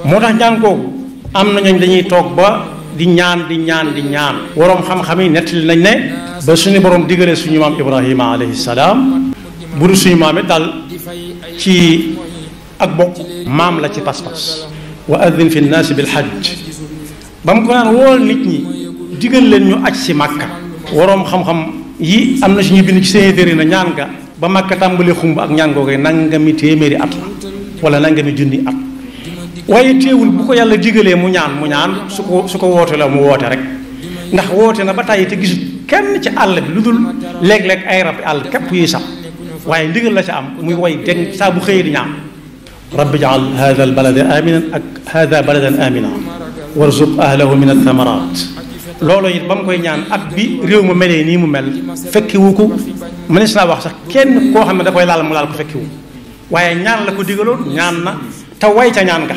moo tax ñaan googu am na ñooñ dañuy toog ba di ñaan waroom xam-xam yi nettali nañ ne ba suñu borom digalee suñu maam Ibrahima alayhi salaam bu dul suñu maam it daal ci ak bokk maam la ci pas-pas wa adin fi nnaasi bil hajj ba mu ko naan wool nit ñi digal leen ñu aj si Makka waroom xam-xam yi am na suñu bind ci seen téere na ñaan ga ba Makka tàmbali xumb ak ñaan googu nangami téeméeri at la wala nangami junni at waaye teewul bu ko yàlla digalee mu ñaan su ko woote la mu woote rek ndax woote na ba tàyyi te gisul kenn ci àll bi lu dul léeg-léeg ay rab àll képp yi sax waaye ndigal la ca am muy way dégg saa bu xëyee di ñaan rabbi jaal hada al balada aminan ak hada baladan amina warzuq ahlahu min athamarat loolu it ba mu koy ñaan at bi réew ma melee nii mu mel fekkiwu ko mënees naa wax sax kenn koo xam ne da koy laal mu laal ko fekkiwu waaye ñaan la ko digaloon ñaan na te way ca ñaan nga